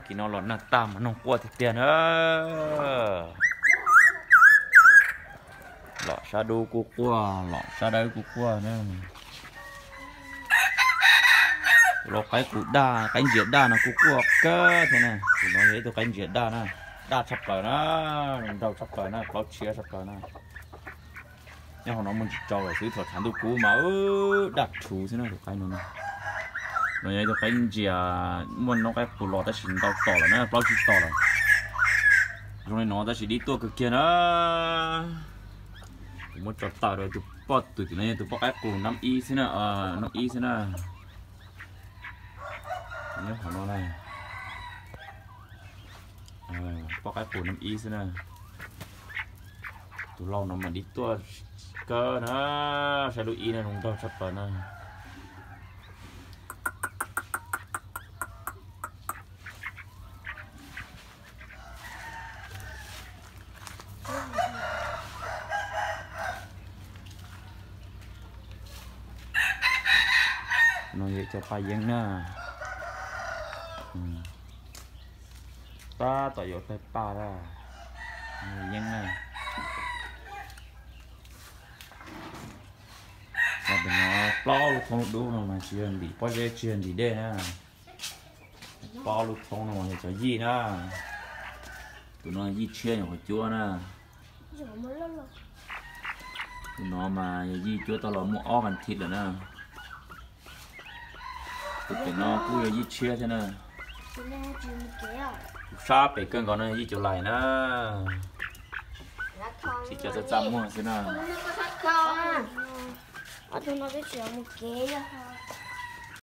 Tim no los nag tag mas noog quaj tiag tiag na. Los sab dub kuj quaj, los sab dawb kuj quaj na. Tus lau qaib qus daj, qaib ntsia daj no kuj quaj kawg thiab na. Tus no yog ib tug qaib ntsia daj na, daj tshaj plaws na, nraug tshaj plaws na, plaub tshiab tshaj plaws na. Nyob hauv no muaj ntsis tsau lawm xwb, thaum tshav ntuj kub mas daj rhuv xwb na tus qaib no na. No yog ib tug qaib ntsia muaj noob qaib qus los tab sis ntau tom lawm na, plaub tsib tom lawm. Zoo li no tab sis dib tuaj kawg kiag na. Kuv muab tso tawm rau tus poj, tus tim no yog tus poj qaib qus nab ib xwb na, nab ib xwb na. Nyob hauv no na, poj qaib qus nab ib xwb na. Tus lau no mas dib tuaj kawg na, saib lub ib na, zoo nraug tshaj plaws na. No yog cov paj yeeb na. Tab tom yuav tawg paj lawm. Yeeb na. Tus no plaub lub thoob dub no mas tsis yog ntim pob zeb tsis yog ntim dej na. Plaub lub thoob no mas yog cov yij na. Tus no yij tshiab nyuam qhuav cuab na. Tus no mas yog yij cuab tau los muaj ob vas thiv lawm na. Tus pem no kuj yog yij tshiab thiab na. Tus sab pem kawg nkaus no yij cuv lais na. Tsis cov txaj txaj muag xwb na. Ob tug no twb tsis mus kev yog ho.